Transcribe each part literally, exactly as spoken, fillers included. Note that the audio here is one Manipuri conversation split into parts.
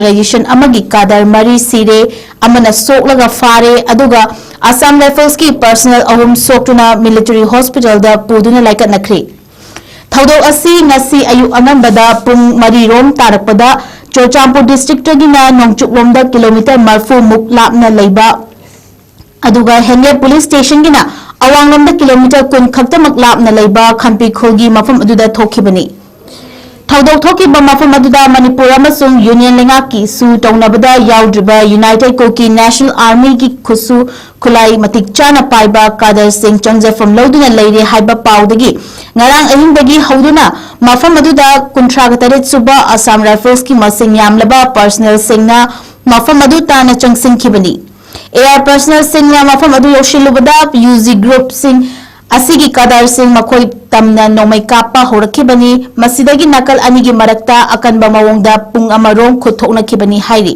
organization ꯑꯃꯒꯤ ꯀꯥꯗꯔ ꯃꯔꯤ ꯁꯤꯔꯦ, ꯑꯃꯅ ꯁꯣꯛꯂꯒ ꯐꯥꯔꯦ, ꯑꯗꯨꯒ Assam Riflesꯀꯤ personnel ꯑꯍꯨꯝ ꯁꯣꯛꯇꯨꯅ military hospitalꯗ ꯄꯨꯗꯨꯅ ꯂꯥꯏꯀꯠꯅꯈ꯭ꯔꯦ꯫ ꯊꯧꯗꯣꯛ ꯑꯁꯤ ꯉꯁꯤ ꯑꯌꯨꯛ ꯑꯉꯟꯕꯗ ꯄꯨꯡ ꯃꯔꯤ ꯔꯣꯝ ꯇꯥꯔꯛꯄꯗ ꯆꯨꯔꯆꯥꯟꯄꯨꯔ districtꯇꯒꯤꯅ ꯅꯣꯡꯆꯨꯞꯂꯣꯝꯗ kilometre ꯃꯔꯤꯐꯨ ꯃꯨꯛ ꯂꯥꯞꯅ ꯂꯩꯕ, ꯑꯗꯨꯒ ꯍꯦꯟꯒꯦ police stationꯒꯤꯅ ꯑꯋꯥꯡꯂꯣꯝꯗ kilometre ꯀꯨꯟ ꯈꯛꯇꯃꯛ ꯂꯥꯞꯅ ꯂꯩꯕ ꯈꯝꯄꯤꯈꯨꯜꯒꯤ ꯃꯐꯝ ꯑꯗꯨꯗ ꯊꯣꯛꯈꯤꯕꯅꯤ꯫ ꯊꯧꯗꯣꯛ ꯊꯣꯛꯈꯤꯕ ꯃꯐꯝ ꯑꯗꯨꯗ ꯃꯅꯤꯄꯨꯔ ꯑꯃꯁꯨꯡ union ꯂꯩꯉꯥꯛꯀꯤ ꯁꯨ ꯇꯧꯅꯕꯗ ꯌꯥꯎꯗ꯭ꯔꯤꯕ United Kuki National Armyꯒꯤ ꯈꯨꯠꯁꯨ ꯈꯨꯠꯂꯥꯏ ꯃꯇꯤꯛ ꯆꯥꯅ ꯄꯥꯏꯕ ꯀꯥꯗꯔꯁꯤꯡ ꯆꯪꯖꯐꯝ ꯂꯧꯗꯨꯅ ꯂꯩꯔꯦ ꯍꯥꯏꯕ ꯄꯥꯎꯗꯒꯤ ꯉꯔꯥꯡ ꯑꯍꯤꯡꯗꯒꯤ ꯍꯧꯗꯨꯅ ꯃꯐꯝ ꯑꯗꯨꯗ ꯀꯨꯟꯊ꯭ꯔꯥꯒ ꯇꯔꯦꯠ ꯁꯨꯕ Assam Riflesꯀꯤ ꯃꯁꯤꯡ ꯌꯥꯝꯂꯕ personnelꯁꯤꯡꯅ ꯃꯐꯝ ꯑꯗꯨ ꯇꯥꯟꯅ ꯆꯪꯁꯤꯟꯈꯤꯕꯅꯤ꯫ AR personnelꯁꯤꯡꯅ ꯃꯐꯝ ꯑꯗꯨ ꯌꯧꯁꯤꯜꯂꯨꯕꯗ UG groupꯁꯤꯡ ꯑꯁꯤꯒꯤ ꯀꯥꯗꯔꯁꯤꯡ ꯃꯈꯣꯏ ꯇꯝꯅ ꯅꯣꯡꯃꯩ ꯀꯥꯞꯄ ꯍꯧꯔꯛꯈꯤꯕꯅꯤ꯫ ꯃꯁꯤꯗꯒꯤ ꯅꯥꯀꯜ ꯑꯅꯤꯒꯤ ꯃꯔꯛꯇ ꯑꯀꯟꯕ ꯃꯑꯣꯡꯗ ꯄꯨꯡ ꯑꯃꯔꯣꯝ ꯈꯨꯠ ꯊꯣꯛꯅꯈꯤꯕꯅꯤ ꯍꯥꯏꯔꯤ꯫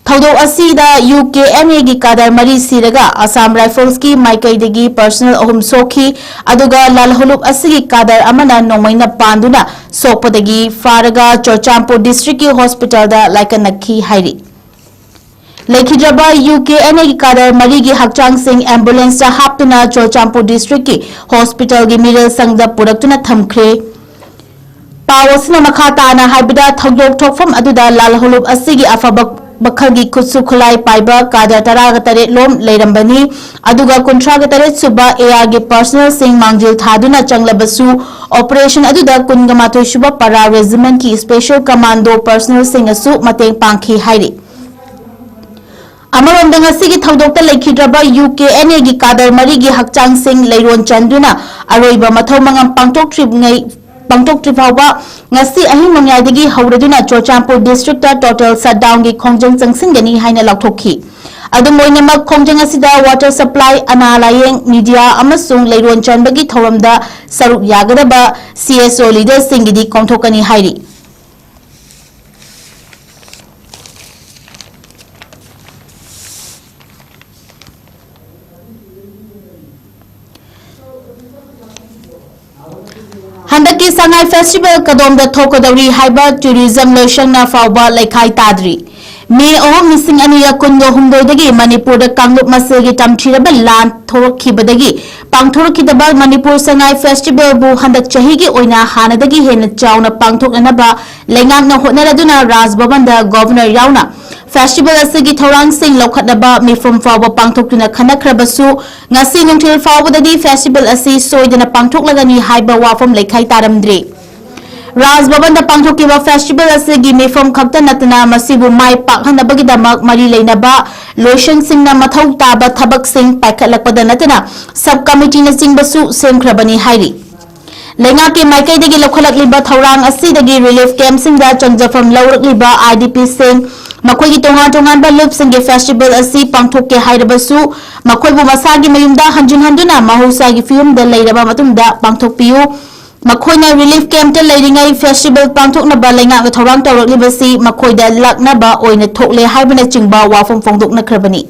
ꯊꯧꯗꯣꯛ ꯑꯁꯤꯗ UKNAꯒꯤ ꯀꯥꯗꯔ ꯃꯔꯤ ꯁꯤꯔꯒ Assam Riflesꯀꯤ ꯃꯥꯏꯀꯩꯗꯒꯤ personnel ꯑꯍꯨꯝ ꯁꯣꯛꯈꯤ, ꯑꯗꯨꯒ ꯂꯥꯜꯍꯧꯂꯨꯞ ꯑꯁꯤꯒꯤ ꯀꯥꯗꯔ ꯑꯃꯅ ꯅꯣꯡꯃꯩꯅ ꯄꯥꯟꯗꯨꯅ ꯁꯣꯛꯄꯗꯒꯤ ꯐꯥꯔꯒ ꯆꯨꯔꯆꯥꯟꯄꯨꯔ districtꯀꯤ hospitalꯗ ꯂꯥꯏꯀꯠꯅꯈꯤ ꯍꯥꯏꯔꯤ꯫ ꯂꯩꯈꯤꯗ꯭ꯔꯕ UKNAꯒꯤ ꯀꯥꯗꯔ ꯃꯔꯤꯒꯤ ꯍꯛꯆꯥꯡꯁꯤꯡ ambulanceꯇ ꯍꯥꯞꯇꯨꯅ ꯆꯨꯔꯆꯥꯟꯄꯨꯔ districtꯀꯤ hospitalꯒꯤ ꯃꯤꯔꯦꯜ ꯁꯪꯗ ꯄꯨꯔꯛꯇꯨꯅ ꯊꯝꯈ꯭ꯔꯦ꯫ ꯄꯥꯎ ꯑꯁꯤꯅ ꯃꯈꯥ ꯇꯥꯅ ꯍꯥꯏꯕꯗ, ꯊꯧꯗꯣꯛ ꯊꯣꯛꯐꯝ ꯑꯗꯨꯗ ꯂꯥꯜꯍꯧꯂꯨꯞ ꯑꯁꯤꯒꯤ ꯑꯐꯕ ꯃꯈꯜꯒꯤ ꯈꯨꯠꯁꯨ ꯈꯨꯠꯂꯥꯏ ꯄꯥꯏꯕ ꯀꯥꯗꯔ ꯇꯔꯥꯒ ꯇꯔꯦꯠ ꯂꯣꯝ ꯂꯩꯔꯝꯕꯅꯤ, ꯑꯗꯨꯒ ꯀꯨꯟꯊ꯭ꯔꯥꯒ ꯇꯔꯦꯠ ꯁꯨꯕ ARꯒꯤ personnelꯁꯤꯡ ꯃꯥꯡꯖꯤꯜ ꯊꯥꯗꯨꯅ ꯆꯪꯂꯕꯁꯨ, operation ꯑꯗꯨꯗ ꯀꯨꯟꯒ ꯃꯥꯊꯣꯏ ꯁꯨꯕ Para Regimentꯀꯤ special commando personnelꯁꯤꯡꯅꯁꯨ ꯃꯇꯦꯡ ꯄꯥꯡꯈꯤ ꯍꯥꯏꯔꯤ꯫ ꯑꯃꯔꯣꯝꯗ, ꯉꯁꯤꯒꯤ ꯊꯧꯗꯣꯛꯇ ꯂꯩꯈꯤꯗ꯭ꯔꯕ UKNAꯒꯤ ꯀꯥꯗꯔ ꯃꯔꯤꯒꯤ ꯍꯛꯆꯥꯡꯁꯤꯡ ꯂꯩꯔꯣꯟ ꯆꯟꯗꯨꯅ ꯑꯔꯣꯏꯕ ꯃꯊꯧ ꯃꯉꯝ ꯄꯥꯡꯊꯣꯛꯇ꯭ꯔꯤꯉꯩ, ꯄꯥꯡꯊꯣꯛꯇ꯭ꯔꯤ ꯐꯥꯎꯕ ꯉꯁꯤ ꯑꯍꯤꯡ ꯅꯣꯡꯌꯥꯏꯗꯒꯤ ꯍꯧꯔꯗꯨꯅ ꯆꯨꯔꯆꯥꯟꯄꯨꯔ districtꯇ total shutdownꯒꯤ ꯈꯣꯡꯖꯪ ꯆꯪꯁꯤꯟꯒꯅꯤ ꯍꯥꯏꯅ ꯂꯥꯎꯊꯣꯛꯈꯤ꯫ ꯑꯗꯨꯝ ꯑꯣꯏꯅꯃꯛ, ꯈꯣꯡꯖꯪ ꯑꯁꯤꯗ water supply, ꯑꯅꯥ ꯂꯥꯌꯦꯡ, media ꯑꯃꯁꯨꯡ ꯂꯩꯔꯣꯟ ꯆꯟꯕꯒꯤ ꯊꯧꯔꯝꯗ ꯁꯔꯨꯛ ꯌꯥꯒꯗꯕ CSO leaderꯁꯤꯡꯒꯤꯗꯤ ꯀꯣꯝꯊꯣꯛꯀꯅꯤ ꯍꯥꯏꯔꯤ꯫ ꯍꯟꯗꯛꯀꯤ ꯁꯉꯥꯏ ꯐꯦꯁꯇꯤꯚꯦꯜ ꯀꯗꯣꯝꯗ ꯊꯣꯛꯀꯗꯧꯔꯤ ꯍꯥꯏꯕ ꯇꯨꯔꯤꯖꯝ ꯂꯣꯏꯁꯪꯅ ꯐꯥꯎꯕ ꯂꯩꯈꯥꯏ ꯇꯥꯗ꯭ꯔꯤ꯫ ꯃꯦ ꯑꯍꯨꯝ, ꯂꯤꯁꯤꯡ ꯑꯅꯤꯒ ꯀꯨꯟꯒ ꯍꯨꯝꯗꯣꯏꯗꯒꯤ ꯃꯅꯤꯄꯨꯔꯗ ꯀꯥꯡꯂꯨꯞ ꯃꯁꯦꯜꯒꯤ ꯇꯝꯊꯤꯔꯕ ꯂꯥꯟ ꯊꯣꯛꯈꯤꯕꯗꯒꯤ ꯄꯥꯡꯊꯣꯔꯛꯈꯤꯗꯕ ꯃꯅꯤꯄꯨꯔ ꯁꯉꯥꯏ ꯐꯦꯁꯇꯤꯚꯦꯜꯕꯨ ꯍꯟꯗꯛ ꯆꯍꯤꯒꯤ ꯑꯣꯏꯅ ꯍꯥꯟꯅꯗꯒꯤ ꯍꯦꯟꯅ ꯆꯥꯎꯅ ꯄꯥꯡꯊꯣꯛꯅꯅꯕ ꯂꯩꯉꯥꯛꯅ ꯍꯣꯠꯅꯔꯗꯨꯅ ꯔꯥꯖ ꯚꯕꯟꯗ ꯒꯣꯚꯔꯅꯔ ꯌꯥꯎꯅ ꯐꯦꯁꯇꯤꯚꯦꯜ ꯑꯁꯤꯒꯤ ꯊꯧꯔꯥꯡꯁꯤꯡ ꯂꯧꯈꯠꯅꯕ ꯃꯤꯐꯝ ꯐꯥꯎꯕ ꯄꯥꯡꯊꯣꯛꯇꯨꯅ ꯈꯟꯅꯈ꯭ꯔꯕꯁꯨ, ꯉꯁꯤ ꯅꯨꯡꯊꯤꯜ ꯐꯥꯎꯕꯗꯗꯤ ꯐꯦꯁꯇꯤꯚꯦꯜ ꯑꯁꯤ ꯁꯣꯏꯗꯅ ꯄꯥꯡꯊꯣꯛꯂꯒꯅꯤ ꯍꯥꯏꯕ ꯋꯥꯐꯝ ꯂꯩꯈꯥꯏ ꯇꯥꯔꯝꯗ꯭ꯔꯤ꯫ ꯔꯥꯖ ꯚꯕꯟꯗ ꯄꯥꯡꯊꯣꯛꯈꯤꯕ ꯐꯦꯁꯇꯤꯚꯦꯜ ꯑꯁꯤꯒꯤ ꯃꯤꯐꯝ ꯈꯛꯇ ꯅꯠꯇꯅ ꯃꯁꯤꯕꯨ ꯃꯥꯏ ꯄꯥꯛꯍꯟꯅꯕꯒꯤꯗꯃꯛ ꯃꯔꯤ ꯂꯩꯅꯕ ꯂꯣꯏꯁꯪꯁꯤꯡꯅ ꯃꯊꯧ ꯇꯥꯕ ꯊꯕꯛꯁꯤꯡ ꯄꯥꯏꯈꯠꯂꯛꯄꯗ ꯅꯠꯇꯅ ꯁꯕ ꯀꯃꯤꯇꯤꯅꯆꯤꯡꯕꯁꯨ ꯁꯦꯝꯈ꯭ꯔꯕꯅꯤ ꯍꯥꯏꯔꯤ꯫ ꯂꯩꯉꯥꯛꯀꯤ ꯃꯥꯏꯀꯩꯗꯒꯤ ꯂꯧꯈꯠꯂꯛꯂꯤꯕ ꯊꯧꯔꯥꯡ ꯑꯁꯤꯗꯒꯤ ꯔꯤꯂꯤꯐ ꯀꯦꯝꯞꯁꯤꯡꯗ ꯆꯪꯖꯐꯝ ꯂꯧꯔꯛꯂꯤꯕ ꯑꯥꯏ ꯗꯤ ꯄꯤꯁꯤꯡ, ꯃꯈꯣꯏꯒꯤ ꯇꯣꯉꯥꯟ ꯇꯣꯉꯥꯟꯕ ꯂꯨꯞꯁꯤꯡꯒꯤ ꯐꯦꯁꯇꯤꯚꯦꯜ ꯑꯁꯤ ꯄꯥꯡꯊꯣꯛꯀꯦ ꯍꯥꯏꯔꯕꯁꯨ, ꯃꯈꯣꯏꯕꯨ ꯃꯁꯥꯒꯤ ꯃꯌꯨꯝꯗ ꯍꯟꯖꯤꯟ ꯍꯟꯗꯨꯅ ꯃꯍꯧꯁꯥꯒꯤ ꯐꯤꯕꯝꯗ ꯂꯩꯔꯕ ꯃꯇꯨꯡꯗ ꯄꯥꯡꯊꯣꯛꯄꯤꯌꯨ꯫ ꯃꯈꯣꯏꯅ ꯔꯤꯂꯤꯐ ꯀꯦꯝꯞꯇ ꯂꯩꯔꯤꯉꯩ ꯐꯦꯁꯇꯤꯚꯦꯜ ꯄꯥꯡꯊꯣꯛꯅꯕ ꯂꯩꯉꯥꯛꯅ ꯊꯧꯔꯥꯡ ꯇꯧꯔꯛꯂꯤꯕꯁꯤ ꯃꯈꯣꯏꯗ ꯂꯥꯛꯅꯕ ꯑꯣꯏꯅ ꯊꯣꯛꯂꯦ ꯍꯥꯏꯕꯅꯆꯤꯡꯕ ꯋꯥꯐꯝ ꯐꯣꯡꯗꯣꯛꯅꯈ꯭ꯔꯕꯅꯤ꯫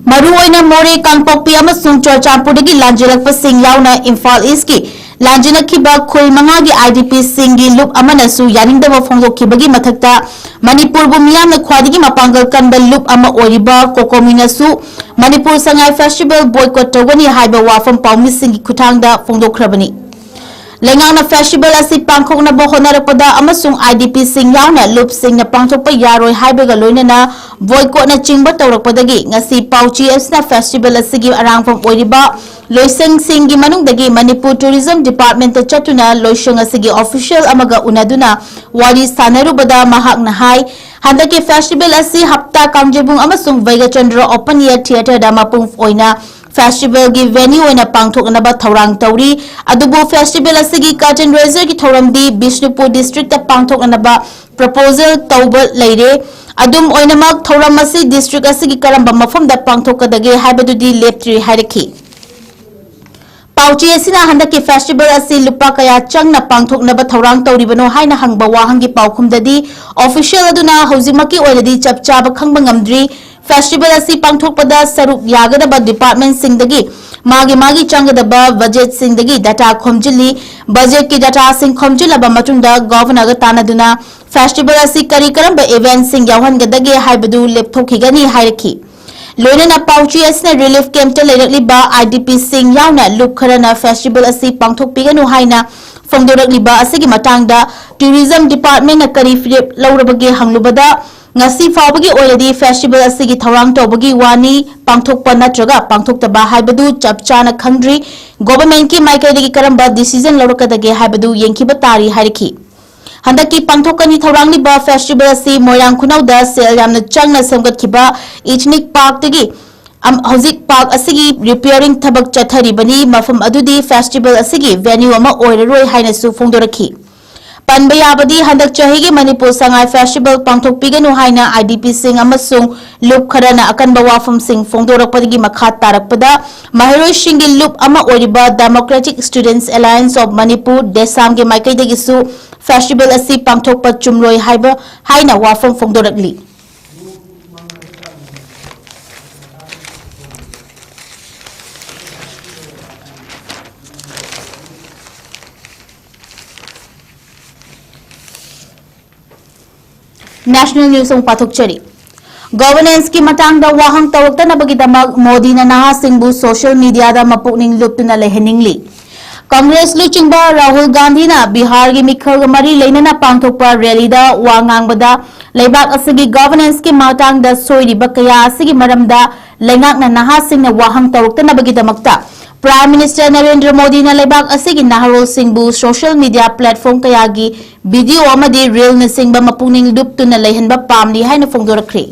ꯃꯔꯨꯑꯣꯏꯅ ꯃꯣꯔꯦ, ꯀꯥꯡꯄꯣꯛꯄꯤ ꯑꯃꯁꯨꯡ ꯆꯨꯔꯆꯥꯟꯄꯨꯔꯗꯒꯤ ꯂꯥꯟꯖꯦꯜꯂꯛꯄꯁꯤꯡ ꯌꯥꯎꯅ ꯏꯝꯐꯥꯜ ꯏꯁꯀꯤ ꯂꯥꯟꯖꯦꯜꯂꯛꯈꯤꯕ ꯈꯨꯜ ꯃꯉꯥꯒꯤ ꯑꯥꯏ ꯗꯤ ꯄꯤꯁꯤꯡꯒꯤ ꯂꯨꯞ ꯑꯃꯅꯁꯨ ꯌꯥꯅꯤꯡꯗꯕ ꯐꯣꯡꯗꯣꯛꯈꯤꯕꯒꯤ ꯃꯊꯛꯇ, ꯃꯅꯤꯄꯨꯔꯕꯨ ꯃꯤꯌꯥꯝꯅ ꯈ꯭ꯋꯥꯏꯗꯒꯤ ꯃꯄꯥꯡꯒꯜ ꯀꯟꯕ ꯂꯨꯞ ꯑꯃ ꯑꯣꯏꯔꯤꯕ ꯀꯣꯀꯣꯃꯤꯅꯁꯨ ꯃꯅꯤꯄꯨꯔ ꯁꯉꯥꯏ ꯐꯦꯁꯇꯤꯚꯦꯜ ꯕꯣꯏꯀꯣꯠ ꯇꯧꯒꯅꯤ ꯍꯥꯏꯕ ꯋꯥꯐꯝ ꯄꯥꯎꯃꯤꯁꯤꯡꯒꯤ ꯈꯨꯠꯊꯥꯡꯗ ꯐꯣꯡꯗꯣꯛꯈ꯭ꯔꯕꯅꯤ꯫ ꯂꯩꯉꯥꯛꯅ ꯐꯦꯁꯇꯤꯚꯦꯜ ꯑꯁꯤ ꯄꯥꯡꯊꯣꯛꯅꯕ ꯍꯣꯠꯅꯔꯛꯄꯗ ꯑꯃꯁꯨꯡ ꯑꯥꯏ ꯗꯤ ꯄꯤꯁꯤꯡ ꯌꯥꯎꯅ ꯂꯨꯞꯁꯤꯡꯅ ꯄꯥꯡꯊꯣꯛꯄ ꯌꯥꯔꯣꯏ ꯍꯥꯏꯕꯒ ꯂꯣꯏꯅꯅ ꯕꯣꯏꯀꯣꯠꯅꯆꯤꯡꯕ ꯇꯧꯔꯛꯄꯗꯒꯤ ꯉꯁꯤ ꯄꯥꯎꯆꯦ ꯑꯁꯤꯅ ꯐꯦꯁꯇꯤꯚꯦꯜ ꯑꯁꯤꯒꯤ ꯑꯔꯥꯡꯐꯝ ꯑꯣꯏꯔꯤꯕ ꯂꯣꯏꯁꯪꯁꯤꯡꯒꯤ ꯃꯅꯨꯡꯗꯒꯤ ꯃꯅꯤꯄꯨꯔ ꯇꯨꯔꯤꯖꯝ ꯗꯤꯄꯥꯔꯠꯃꯦꯟꯇ ꯆꯠꯇꯨꯅ ꯂꯣꯏꯁꯪ ꯑꯁꯤꯒꯤ ꯑꯣꯐꯤꯁꯤꯌꯦꯜ ꯑꯃꯒ ꯎꯅꯗꯨꯅ ꯋꯥꯔꯤ ꯁꯥꯟꯅꯔꯨꯕꯗ ꯃꯍꯥꯛꯅ ꯍꯥꯏ, ꯍꯟꯗꯛꯀꯤ ꯐꯦꯁꯇꯤꯚꯦꯜ ꯑꯁꯤ ꯍꯞꯇꯥ ꯀꯥꯡꯖꯩꯕꯨꯡ ꯑꯃꯁꯨꯡ ꯚꯩꯒꯆꯟꯗ꯭ꯔ ꯑꯣꯄꯟ ꯑꯦꯌꯔ ꯊꯤꯌꯦꯇꯔꯗ ꯃꯄꯨꯡ ꯑꯣꯏꯅ ꯐꯦꯁꯇꯤꯚꯦꯜꯒꯤ ꯚꯦꯅ꯭ꯌꯨ ꯑꯣꯏꯅ ꯄꯥꯡꯊꯣꯛꯅꯕ ꯊꯧꯔꯥꯡ ꯇꯧꯔꯤ꯫ ꯑꯗꯨꯕꯨ ꯐꯦꯁꯇꯤꯚꯦꯜ ꯑꯁꯤꯒꯤ ꯀꯔꯇꯦꯟ ꯔꯦꯖꯔꯒꯤ ꯊꯧꯔꯝꯗꯤ ꯕꯤꯁꯅꯨꯄꯨꯔ ꯗꯤꯁꯇ꯭ꯔꯤꯛꯇ ꯄꯥꯡꯊꯣꯛꯅꯅꯕ ꯄ꯭ꯔꯄꯣꯖꯦꯜ ꯇꯧꯕ ꯂꯩꯔꯦ꯫ ꯑꯗꯨꯝ ꯑꯣꯏꯅꯃꯛ, ꯊꯧꯔꯝ ꯑꯁꯤ ꯗꯤꯁꯇ꯭ꯔꯤꯛ ꯑꯁꯤꯒꯤ ꯀꯔꯝꯕ ꯃꯐꯝꯗ ꯄꯥꯡꯊꯣꯛꯀꯗꯒꯦ ꯍꯥꯏꯕꯗꯨꯗꯤ ꯂꯦꯞꯇ꯭ꯔꯤ ꯍꯥꯏꯔꯛꯈꯤ꯫ ꯄꯥꯎꯆꯦ ꯑꯁꯤꯅ ꯍꯟꯗꯛꯀꯤ ꯐꯦꯁꯇꯤꯚꯦꯜ ꯑꯁꯤ ꯂꯨꯄꯥ ꯀꯌꯥ ꯆꯪꯅ ꯄꯥꯡꯊꯣꯛꯅꯕ ꯊꯧꯔꯥꯡ ꯇꯧꯔꯤꯕꯅꯣ ꯍꯥꯏꯅ ꯍꯪꯕ ꯋꯥꯍꯪꯒꯤ ꯄꯥꯎꯈꯨꯝꯗꯗꯤ, ꯑꯣꯐꯤꯁꯤꯌꯦꯜ ꯑꯗꯨꯅ ꯍꯧꯖꯤꯛꯃꯛꯀꯤ ꯑꯣꯏꯅꯗꯤ ꯆꯞ ꯆꯥꯕ ꯈꯪꯕ ꯉꯝꯗ꯭ꯔꯤ꯫ Festival ꯑꯁꯤ ꯄꯥꯡꯊꯣꯛꯄꯗ ꯁꯔꯨꯛ ꯌꯥꯒꯗꯕ departmentꯁꯤꯡꯗꯒꯤ ꯃꯥꯒꯤ ꯃꯥꯒꯤ ꯆꯪꯒꯗꯕ budgetꯁꯤꯡꯗꯒꯤ data ꯈꯣꯝꯖꯤꯜꯂꯤ꯫ Budgetꯀꯤ dataꯁꯤꯡ ꯈꯣꯝꯖꯤꯜꯂꯕ ꯃꯇꯨꯡꯗ governorꯒ ꯇꯥꯟꯅꯗꯨꯅ festival ꯑꯁꯤ ꯀꯔꯤ ꯀꯔꯝꯕ eventꯁꯤꯡ ꯌꯥꯎꯍꯟꯒꯗꯒꯦ ꯍꯥꯏꯕꯗꯨ ꯂꯦꯞꯊꯣꯛꯈꯤꯒꯅꯤ ꯍꯥꯏꯔꯛꯈꯤ꯫ ꯂꯣꯏꯅꯅ ꯄꯥꯎꯆꯦ ꯑꯁꯤꯅ relief campꯇ ꯂꯩꯔꯛꯂꯤꯕ IDPꯁꯤꯡ ꯌꯥꯎꯅ ꯂꯨꯞ ꯈꯔꯅ festival ꯑꯁꯤ ꯄꯥꯡꯊꯣꯛꯄꯤꯒꯅꯨ ꯍꯥꯏꯅ ꯐꯣꯡꯗꯣꯔꯛꯂꯤꯕ ꯑꯁꯤꯒꯤ ꯃꯇꯥꯡꯗ tourism departmentꯅ ꯀꯔꯤ ꯐꯤꯔꯦꯞ ꯂꯧꯔꯕꯒꯦ ꯍꯪꯂꯨꯕꯗ, ꯉꯁꯤ ꯐꯥꯎꯕꯒꯤ ꯑꯣꯏꯅꯗꯤ festival ꯑꯁꯤꯒꯤ ꯊꯧꯔꯥꯡ ꯇꯧꯕꯒꯤ ꯋꯥꯅꯤ, ꯄꯥꯡꯊꯣꯛꯄ ꯅꯠꯇ꯭ꯔꯒ ꯄꯥꯡꯊꯣꯛꯇꯕ ꯍꯥꯏꯕꯗꯨ ꯆꯞ ꯆꯥꯅ ꯈꯪꯗ꯭ꯔꯤ꯫ Governmentꯀꯤ ꯃꯥꯏꯀꯩꯗꯒꯤ ꯀꯔꯝꯕ decision ꯂꯧꯔꯛꯀꯗꯒꯦ ꯍꯥꯏꯕꯗꯨ ꯌꯦꯡꯈꯤꯕ ꯇꯥꯔꯤ ꯍꯥꯏꯔꯛꯈꯤ꯫ ꯍꯟꯗꯛꯀꯤ ꯄꯥꯡꯊꯣꯛꯀꯅꯤ ꯊꯧꯔꯥꯡꯂꯤꯕ festival ꯑꯁꯤ ꯃꯣꯏꯔꯥꯡ ꯈꯨꯅꯧꯗ ꯁꯦꯜ ꯌꯥꯝꯅ ꯆꯪꯅ ꯁꯦꯝꯒꯠꯈꯤꯕ Ethnic Parkꯇꯒꯤ ꯑꯝ-, ꯍꯧꯖꯤꯛ park ꯑꯁꯤꯒꯤ repairing ꯊꯕꯛ ꯆꯠꯊꯔꯤꯕꯅꯤ꯫ ꯃꯐꯝ ꯑꯗꯨꯗꯤ festival ꯑꯁꯤꯒꯤ venue ꯑꯃ ꯑꯣꯏꯔꯔꯣꯏ ꯍꯥꯏꯅꯁꯨ ꯐꯣꯡꯗꯣꯔꯛꯈꯤ꯫ ꯄꯟꯕ ꯌꯥꯕꯗꯤ, ꯍꯟꯗꯛ ꯆꯍꯤꯒꯤ ꯃꯅꯤꯄꯨꯔ ꯁꯉꯥꯏ festival ꯄꯥꯡꯊꯣꯛꯄꯤꯒꯅꯨ ꯍꯥꯏꯅ IDPꯁꯤꯡ ꯑꯃꯁꯨꯡ ꯂꯨꯞ ꯈꯔꯅ ꯑꯀꯟꯕ ꯋꯥꯐꯝꯁꯤꯡ ꯐꯣꯡꯗꯣꯔꯛꯄꯗꯒꯤ ꯃꯈꯥ ꯇꯥꯔꯛꯄꯗ, ꯃꯍꯩꯔꯣꯏꯁꯤꯡꯒꯤ ꯂꯨꯞ ꯑꯃ ꯑꯣꯏꯔꯤꯕ Democratic Students Alliance of Manipur, DESAM ꯒꯤ ꯃꯥꯏꯀꯩꯗꯒꯤꯁꯨ festival ꯑꯁꯤ ꯄꯥꯡꯊꯣꯛꯄ ꯆꯨꯝꯂꯣꯏ ꯍꯥꯏꯕ, ꯍꯥꯏꯅ ꯋꯥꯐꯝ ꯐꯣꯡꯗꯣꯔꯛꯂꯤ꯫ National news ꯑꯃꯨꯛ ꯄꯥꯊꯣꯛꯆꯔꯤ꯫ Governanceꯀꯤ ꯃꯇꯥꯡꯗ ꯋꯥꯍꯪ ꯇꯧꯔꯛꯇꯅꯕꯒꯤꯗꯃꯛ ꯃꯣꯗꯤꯅ ꯅꯍꯥꯁꯤꯡꯕꯨ social mediaꯗ ꯃꯄꯨꯛꯅꯤꯡ ꯂꯨꯞꯇꯨꯅ ꯂꯩꯍꯟꯅꯤꯡꯂꯤ꯫ Congress ꯂꯨꯆꯤꯡꯕ ꯔꯥꯍꯨꯜ ꯒꯥꯟꯙꯤꯅ ꯕꯤꯍꯥꯔꯒꯤ ꯃꯤꯈꯜꯒ ꯃꯔꯤ ꯂꯩꯅꯅ ꯄꯥꯡꯊꯣꯛꯄ rallyꯗ ꯋꯥ ꯉꯥꯡꯕꯗ, ꯂꯩꯕꯥꯛ ꯑꯁꯤꯒꯤ governanceꯀꯤ ꯃꯇꯥꯡꯗ ꯁꯣꯏꯔꯤꯕ ꯀꯌꯥ ꯑꯁꯤꯒꯤ ꯃꯔꯝꯗ ꯂꯩꯉꯥꯛꯅ ꯅꯍꯥꯁꯤꯡꯅ ꯋꯥꯍꯪ ꯇꯧꯔꯛꯇꯅꯕꯒꯤꯗꯃꯛꯇ Prime Minister ꯅꯔꯦꯟꯗ꯭ꯔ ꯃꯣꯗꯤꯅ ꯂꯩꯕꯥꯛ ꯑꯁꯤꯒꯤ ꯅꯍꯥꯔꯣꯜꯁꯤꯡꯕꯨ social media platform ꯀꯌꯥꯒꯤ video ꯑꯃꯗꯤ reelꯅꯆꯤꯡꯕ ꯃꯄꯨꯛꯅꯤꯡ ꯂꯨꯞꯇꯨꯅ ꯂꯩꯍꯟꯕ ꯄꯥꯝꯂꯤ ꯍꯥꯏꯅ ꯐꯣꯡꯗꯣꯔꯛꯈ꯭ꯔꯦ꯫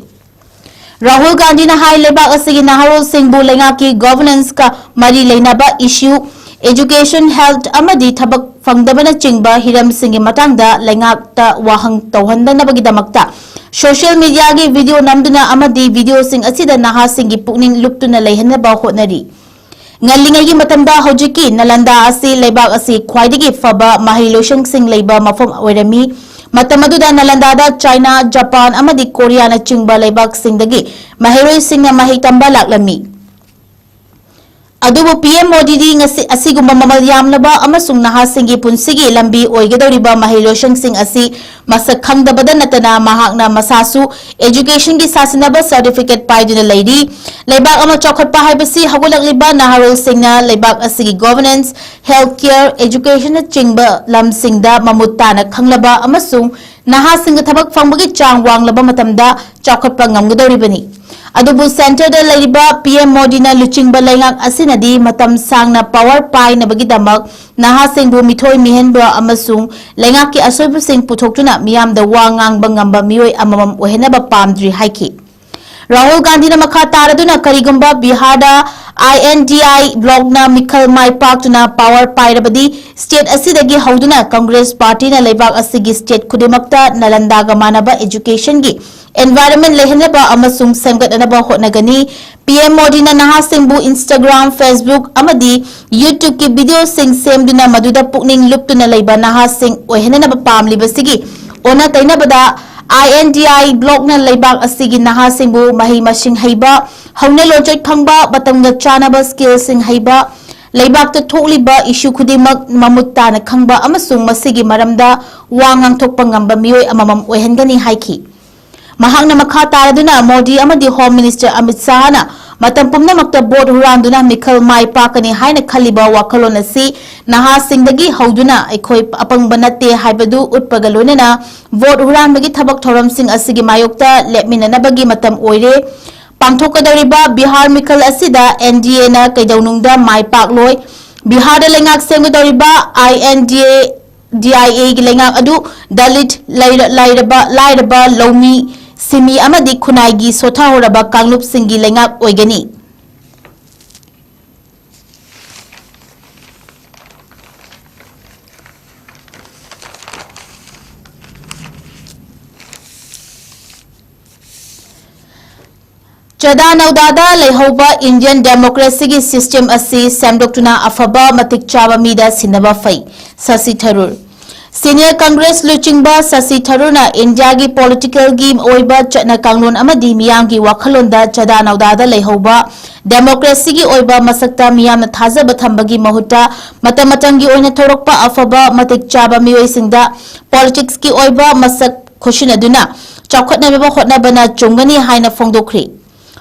ꯔꯥꯍꯨꯜ ꯒꯥꯟꯙꯤꯅ ꯍꯥꯏ, ꯂꯩꯕꯥꯛ ꯑꯁꯤꯒꯤ ꯅꯍꯥꯔꯣꯜꯁꯤꯡꯕꯨ ꯂꯩꯉꯥꯛꯀꯤ governanceꯀ ꯃꯔꯤ ꯂꯩꯅꯕ issue, education, health ꯑꯃꯗꯤ ꯊꯕꯛ ꯐꯪꯗꯕꯅꯆꯤꯡꯕ ꯍꯤꯔꯝꯁꯤꯡꯒꯤ ꯃꯇꯥꯡꯗ ꯂꯩꯉꯥꯛꯇ ꯋꯥꯍꯪ ꯇꯧꯍꯟꯗꯅꯕꯒꯤꯗꯃꯛꯇ social mediaꯒꯤ video ꯅꯝꯗꯨꯅ ꯑꯃꯗꯤ videoꯁꯤꯡ ꯑꯁꯤꯗ ꯅꯍꯥꯁꯤꯡꯒꯤ ꯄꯨꯛꯅꯤꯡ ꯂꯨꯞꯇꯨꯅ ꯂꯩꯍꯟꯅꯕ ꯍꯣꯠꯅꯔꯤ꯫ ꯉꯜꯂꯤꯉꯩꯒꯤ ꯃꯇꯝꯗ ꯍꯧꯖꯤꯛꯀꯤ ꯅꯥꯂꯟꯗꯥ ꯑꯁꯤ ꯂꯩꯕꯥꯛ ꯑꯁꯤ ꯈ꯭ꯋꯥꯏꯗꯒꯤ ꯐꯕ ꯃꯍꯩꯂꯣꯏꯁꯪꯁꯤꯡ ꯂꯩꯕ ꯃꯐꯝ ꯑꯣꯏꯔꯝꯃꯤ꯫ ꯃꯇꯝ ꯑꯗꯨꯗ ꯅꯥꯂꯟꯗꯥꯗ ꯆꯥꯏꯅꯥ, ꯖꯄꯥꯟ ꯑꯃꯗꯤ ꯀꯣꯔꯤꯌꯥꯅꯆꯤꯡꯕ ꯂꯩꯕꯥꯛꯁꯤꯡꯗꯒꯤ ꯃꯍꯩꯔꯣꯏꯁꯤꯡꯅ ꯃꯍꯩ ꯇꯝꯕ ꯂꯥꯛꯂꯝꯃꯤ꯫ ꯑꯗꯨꯕꯨ ꯄꯤ ꯑꯦꯝ ꯃꯣꯗꯤꯗꯤ ꯉꯁꯤ ꯑꯁꯤꯒꯨꯝꯕ ꯃꯃꯜ ꯌꯥꯝꯂꯕ ꯑꯃꯁꯨꯡ ꯅꯍꯥꯁꯤꯡꯒꯤ ꯄꯨꯟꯁꯤꯒꯤ ꯂꯝꯕꯤ ꯑꯣꯏꯒꯗꯧꯔꯤꯕ ꯃꯍꯩ ꯂꯣꯏꯁꯪꯁꯤꯡ ꯑꯁꯤ ꯃꯁꯛ ꯈꯪꯗꯕꯗ ꯅꯠꯇꯅ ꯃꯍꯥꯛꯅ ꯃꯁꯥꯁꯨ educationꯒꯤ ꯁꯥꯁꯤꯟꯅꯕ certificate ꯄꯥꯏꯗꯨꯅ ꯂꯩꯔꯤ꯫ ꯂꯩꯕꯥꯛ ꯑꯃ ꯆꯥꯎꯈꯠꯄ ꯍꯥꯏꯕꯁꯤ ꯍꯧꯒꯠꯂꯛꯂꯤꯕ ꯅꯍꯥꯔꯣꯜꯁꯤꯡꯅ ꯂꯩꯕꯥꯛ ꯑꯁꯤꯒꯤ governance, health care, educationꯅꯆꯤꯡꯕ ꯂꯝꯁꯤꯡꯗ ꯃꯃꯨꯠ ꯇꯥꯅ ꯈꯪꯂꯕ ꯑꯃꯁꯨꯡ ꯅꯍꯥꯁꯤꯡꯗ ꯊꯕꯛ ꯐꯪꯕꯒꯤ ꯆꯥꯡ ꯋꯥꯡꯂꯕ ꯃꯇꯝꯗ ꯆꯥꯎꯈꯠꯄ ꯉꯝꯒꯗꯧꯔꯤꯕꯅꯤ꯫ ꯑꯗꯨꯕꯨ centreꯗ ꯂꯩꯔꯤꯕ ꯄꯤ ꯑꯦꯝ ꯃꯣꯗꯤꯅ ꯂꯨꯆꯤꯡꯕ ꯂꯩꯉꯥꯛ ꯑꯁꯤꯅꯗꯤ ꯃꯇꯝ ꯁꯥꯡꯅ power ꯄꯥꯏꯅꯕꯒꯤꯗꯃꯛ ꯅꯍꯥꯁꯤꯡꯕꯨ ꯃꯤꯊꯣꯏ ꯃꯤꯍꯦꯟꯕ ꯑꯃꯁꯨꯡ ꯂꯩꯉꯥꯛꯀꯤ ꯑꯁꯣꯏꯕꯁꯤꯡ ꯄꯨꯊꯣꯛꯇꯨꯅ ꯃꯤꯌꯥꯝꯗ ꯋꯥ ꯉꯥꯡꯕ ꯉꯝꯕ ꯃꯤꯑꯣꯏ ꯑꯃꯃꯝ ꯑꯣꯏꯍꯟꯅꯕ ꯄꯥꯝꯗ꯭ꯔꯤ ꯍꯥꯏꯈꯤ꯫ ꯔꯥꯍꯨꯜ ꯒꯥꯟꯙꯤꯅ ꯃꯈꯥ ꯇꯥꯔꯗꯨꯅ ꯀꯔꯤꯒꯨꯝꯕ ꯕꯤꯍꯥꯔꯗ I N D I blockꯅ ꯃꯤꯈꯜ ꯃꯥꯏ ꯄꯥꯛꯇꯨꯅ power ꯄꯥꯏꯔꯕꯗꯤ state ꯑꯁꯤꯗꯒꯤ ꯍꯧꯗꯨꯅ Congress partyꯅ ꯂꯩꯕꯥꯛ ꯑꯁꯤꯒꯤ state ꯈꯨꯗꯤꯡꯃꯛꯇ ꯅꯥꯂꯟꯗꯥꯒ ꯃꯥꯟꯅꯕ educationꯒꯤ environment ꯂꯩꯍꯟꯅꯕ ꯑꯃꯁꯨꯡ ꯁꯦꯝꯒꯠꯅꯅꯕ ꯍꯣꯠꯅꯒꯅꯤ꯫ ꯄꯤ ꯑꯦꯝ ꯃꯣꯗꯤꯅ ꯅꯍꯥꯁꯤꯡꯕꯨ Instagram, Facebook ꯑꯃꯗꯤ YouTubeꯀꯤ videoꯁꯤꯡ ꯁꯦꯝꯗꯨꯅ ꯃꯗꯨꯗ ꯄꯨꯛꯅꯤꯡ ꯂꯨꯞꯇꯨꯅ ꯂꯩꯕ ꯅꯍꯥꯁꯤꯡ ꯑꯣꯏꯍꯟꯅꯅꯕ ꯄꯥꯝꯂꯤꯕꯁꯤꯒꯤ ꯑꯣꯟꯅ ꯇꯩꯅꯕꯗ I N D I blockꯅ ꯂꯩꯕꯥꯛ ꯑꯁꯤꯒꯤ ꯅꯍꯥꯁꯤꯡꯕꯨ ꯃꯍꯩ ꯃꯁꯤꯡ ꯍꯩꯕ, ꯍꯧꯅ ꯂꯣꯟꯆꯠ ꯈꯪꯕ, ꯃꯇꯝꯒ ꯆꯥꯟꯅꯕ skillꯁꯤꯡ ꯍꯩꯕ, ꯂꯩꯕꯥꯛꯇ ꯊꯣꯛꯂꯤꯕ issue ꯈꯨꯗꯤꯡꯃꯛ ꯃꯃꯨꯠ ꯇꯥꯅ ꯈꯪꯕ ꯑꯃꯁꯨꯡ ꯃꯁꯤꯒꯤ ꯃꯔꯝꯗ ꯋꯥ ꯉꯥꯡꯊꯣꯛꯄ ꯉꯝꯕ ꯃꯤꯑꯣꯏ ꯑꯃꯃꯝ ꯑꯣꯏꯍꯟꯒꯅꯤ ꯍꯥꯏꯈꯤ꯫ ꯃꯍꯥꯛꯅ ꯃꯈꯥ ꯇꯥꯔꯗꯨꯅ ꯃꯣꯗꯤ ꯑꯃꯗꯤ Home Minister ꯑꯃꯤꯠ ꯁꯥꯍꯅ ꯃꯇꯝ ꯄꯨꯝꯅꯃꯛꯇ vote ꯍꯨꯔꯥꯟꯗꯨꯅ ꯃꯤꯈꯜ ꯃꯥꯏ ꯄꯥꯛꯀꯅꯤ ꯍꯥꯏꯅ ꯈꯜꯂꯤꯕ ꯋꯥꯈꯜꯂꯣꯟ ꯑꯁꯤ ꯅꯍꯥꯁꯤꯡꯗꯒꯤ ꯍꯧꯗꯨꯅ ꯑꯩꯈꯣꯏ ꯑꯄꯪꯕ ꯅꯠꯇꯦ ꯍꯥꯏꯕꯗꯨ ꯎꯠꯄꯒ ꯂꯣꯏꯅꯅ vote ꯍꯨꯔꯥꯟꯕꯒꯤ ꯊꯕꯛ ꯊꯧꯔꯝꯁꯤꯡ ꯑꯁꯤꯒꯤ ꯃꯥꯌꯣꯛꯇ ꯂꯦꯞꯃꯤꯟꯅꯅꯕꯒꯤ ꯃꯇꯝ ꯑꯣꯏꯔꯦ꯫ ꯄꯥꯡꯊꯣꯛꯀꯗꯧꯔꯤꯕ ꯕꯤꯍꯥꯔ ꯃꯤꯈꯜ ꯑꯁꯤꯗ N D Aꯅ ꯀꯩꯗꯧꯅꯨꯡꯗ ꯃꯥꯏ ꯄꯥꯛꯂꯣꯏ꯫ ꯕꯤꯍꯥꯔꯗ ꯂꯩꯉꯥꯛ ꯁꯦꯝꯒꯗꯧꯔꯤꯕ I N D A D I Aꯒꯤ ꯂꯩꯉꯥꯛ ꯑꯗꯨ ꯗꯂꯤꯠ, ꯂꯩꯔ-, ꯂꯩꯔꯕ, ꯂꯥꯏꯔꯕ, ꯂꯧꯃꯤ, ꯁꯤꯃꯤ ꯑꯃꯗꯤ ꯈꯨꯟꯅꯥꯏꯒꯤ ꯁꯣꯊꯍꯧꯔꯕ ꯀꯥꯡꯂꯨꯞꯁꯤꯡꯒꯤ ꯂꯩꯉꯥꯛ ꯑꯣꯏꯒꯅꯤ꯫ ꯆꯗꯥ ꯅꯧꯗꯥꯗ ꯂꯩꯍꯧꯕ Indian democracyꯒꯤ system ꯑꯁꯤ ꯁꯦꯝꯗꯣꯛꯇꯨꯅ ꯑꯐꯕ ꯃꯇꯤꯛ ꯆꯥꯕ ꯃꯤꯗ ꯁꯤꯟꯅꯕ ꯐꯩ, ꯁꯁꯤ ꯊꯔꯨꯔ꯫ Senior Congress ꯂꯨꯆꯤꯡꯕ ꯁꯁꯤ ꯊꯔꯨꯔꯅ ꯏꯟꯗꯤꯌꯥꯒꯤ ꯄꯣꯂꯤꯇꯤꯀꯦꯜꯒꯤ ꯑꯣꯏꯕ ꯆꯠꯅ ꯀꯥꯡꯂꯣꯟ ꯑꯃꯗꯤ ꯃꯤꯌꯥꯝꯒꯤ ꯋꯥꯈꯜꯂꯣꯟꯗ ꯆꯗꯥ ꯅꯧꯗꯥꯗ ꯂꯩꯍꯧꯕ ꯗꯦꯃꯣꯀ꯭ꯔꯦꯁꯤꯒꯤ ꯑꯣꯏꯕ ꯃꯁꯛꯇ ꯃꯤꯌꯥꯝꯅ ꯊꯥꯖꯕ ꯊꯝꯕꯒꯤ ꯃꯍꯨꯠꯇ ꯃꯇꯝ ꯃꯇꯝꯒꯤ ꯑꯣꯏꯅ ꯊꯣꯔꯛꯄ ꯑꯐꯕ ꯃꯇꯤꯛ ꯆꯥꯕ ꯃꯤꯑꯣꯏꯁꯤꯡꯗ ꯄꯣꯂꯤꯇꯤꯛꯁꯀꯤ ꯑꯣꯏꯕ ꯃꯁꯛ ꯈꯨꯠꯁꯤꯟꯅꯗꯨꯅ ꯆꯥꯎꯈꯠꯅꯕ ꯍꯣꯠꯅꯕꯅ ꯆꯨꯝꯒꯅꯤ ꯍꯥꯏꯅ ꯐꯣꯡꯗꯣꯛꯈ꯭ꯔꯤ꯫